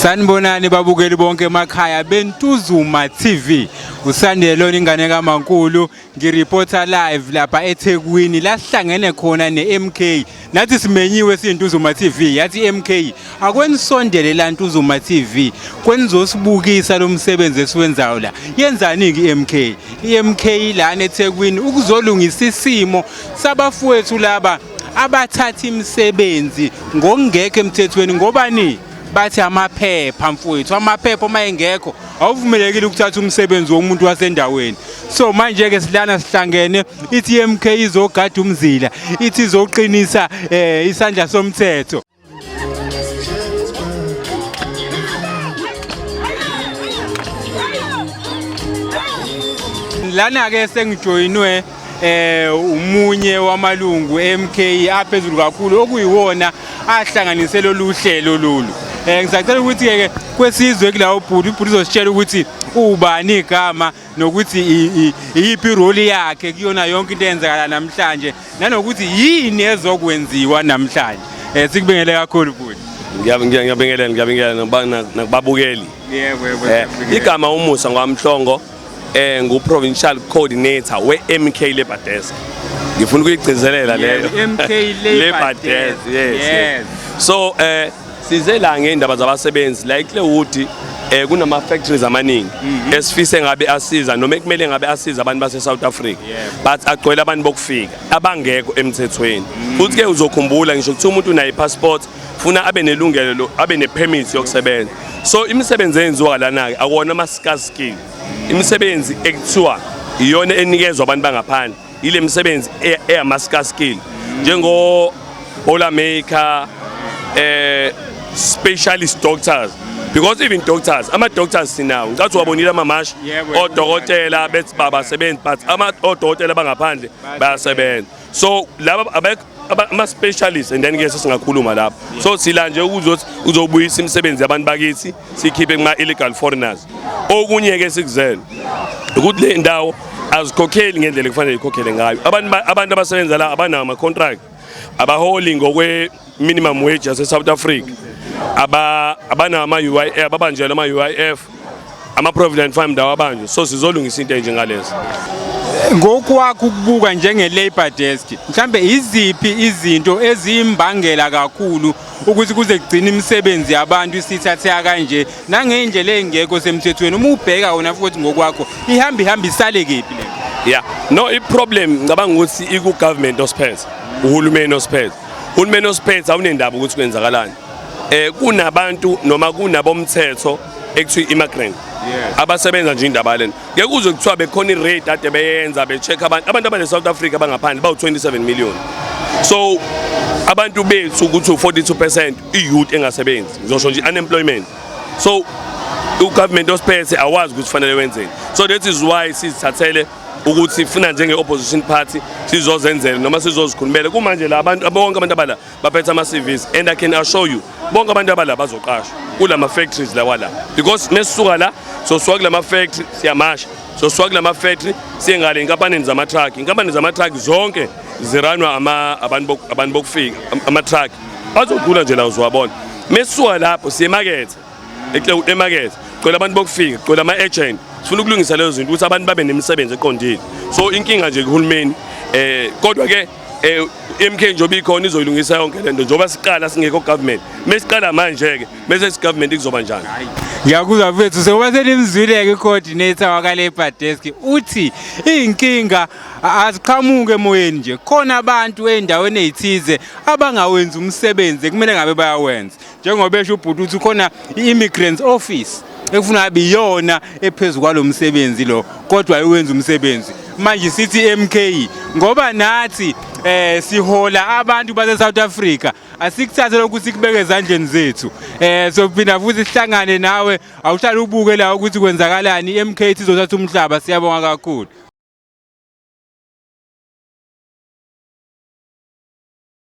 Sanibonani babukeli bonke emakhaya beNtuzuma TV. Usandelo ingane kaMankulu ngireporter live lapha eThekwini la sihlangene khona neMK. Nathi simenyiwe siyiNtuzuma TV yathi MK akwenisondele la Ntuzuma TV kwenizosibukisa lo msebenzi esiwenzayo la. Yenzani ke iMK? IMK lana eThekwini ukuzolungisa isimo sabafowethu laba abathatha imisebenzi ngokungekho emthethweni ngobani bathi amaphepha mfowethu amaphepha uma engekho awuvumelekile ukuthatha umsebenzi womuntu wasendaweni so manje-ke silana sihlangene ithi MK izogada umzila ithi izoqinisa eh, isandla somthetho. Lana-ke sengijoyinwe eh umunye wamalungu MK aphezulu kakhulu okuyiwona ahlanganise lolu hlelo lolu. Ngisacela ukuthi ke kwesizwe kulawo bhuti ubhuti uzositshela ukuthi ubani igama nokuthi iyiphi role yakhe kuyona yonke into eyenzakala namhlanje nanokuthi yini ezokwenziwa namhlanje. Sikubingele kakhulu bhuti. Ngiyabingelela ngiyabingelela nakubabukeli. Yebo yebo. Igama uMusa ngwamhlongo ngu provincial coordinator we MK Labor Desk. Ngifuna ukuyigcizelela leyo. MK Labor Desk. Yes. So size la ngeindaba zabasebenzi la eClewood kunama factories amaningi esifise ngabe asiza noma ekumele ngabe asiza abantu base South Africa but agcwele abantu bokufika abangekho emthethweni. Futhi ke uzokhumbula ngisho ukuthi umuntu unayo passport funa abe nelungelo abe nepermit yokusebenza. So imisebenzi eyenziwa lana ke akuwona ama scarce skill. Imisebenzi ekuthiwa iyona enikezwa abantu bangaphandle ile misebenzi eyama scarce skill njengo bola maker specialist doctors because even doctors ama doctors sinawo ngicathi wabonile amamashi odokotela bethi babasebenzi but ama odokotela bangaphandle bayasebenza so laba ama specialists and then ke sesingakhuluma lapho so sila nje ukuzothi uzobuyisa imisebenzi yabantu bakithi sikhiphe kuma illegal foreigners. Okunye ke sikuzele ukuthi le ndawo azikhokheli ngendlela ekufanele ikhokhele ngayo. Abantu abasebenza la abanawo ama contract, abaholi ngokwe minimum wage yase South Africa, abanawo ama UIF, ababanjelwa ama UIF, ama provident fund awabanjwe. So sizolungisa into enjengalezo. Ngokwakho ukubuka njenge Labor Desk, mhlambe iziphi izinto eziyimbangela kakhulu ukuthi kuze kugcine imisebenzi yabantu isithatheka kanje nangendlela engekho semthethweni? Uma ubheka wona futhi ngokwakho ihamba ihamba isale kephi le? Yeah, no, i-problem ngicabanga ukuthi iku-government osiphethe, uhulumeni osiphethe. Uhulumeni osiphethe awunendaba ukuthi kwenzakalani. Kunabantu noma kunabomthetho ekuthiwa immigrant abasebenza nje indaba lena. Ngeke kuze kuthiwa bekhona i-raid ade beyenza be-check abantu abale South Africa bangaphandle bawu-27 million. So abantu bethu ukuthi u-42% i-youth engasebenzi, ngizosho nje unemployment. So ugovernment osiphethe awazi ukuthi kufanele wenzeni. So that is why sizithathele ukuthi funa njenge-opposition party sizozenzela noma sizozikhulumela. Kumanje la abantu bonke abantu abala baphethe ama CVs and I can assure you bonke abantu abala bazoqashwa kulama factories lawa la because mesisuka la sosuka kulama factory siyamasha, sosuka kulama factory siye ngale inkampanini zama truck. Inkampani zama truck zonke ziranwa abantu bokufika ama truck bazodlula nje la uzowabona. Mesisuka lapho siye emakethe, emakethe gcwele abantu bokufika, gcwele ama agent. Sifuna ukulungisa lezo zinto ukuthi abantu babe nemisebenzi eqondile. So inkinga nje kuhulumeni kodwa ke MK njengoba ikhona izoyilungisa yonke lento njengoba siqala singekho government. Mesiqala manje ke mase si government kuzoba njani? Ngiyakuzwa mfethu, sekuba senimzwile-ke i-coordinator waka-Labor Desk uthi iy'nkinga aziqhamuke emoyeni nje, khona abantu ey'ndaweni ey'thize abangawenzi umsebenzi kumele ngabe bayawenza. Njengoba esho ubhuti uthi khona i-immigrants office ekufuna ngabe iyona ephezu kwalo msebenzi lo, kodwa ayiwenzi umsebenzi. Manje sithi MK ngoba nathi sihola abantu base South Africa, asikuthathe lokhu sikubeke ezandleni zethu. Sophinda futhi sihlangane nawe, awuhlale ubuke la ukuthi kwenzakalani. MK izothatha umhlaba. Siyabonga kakhulu.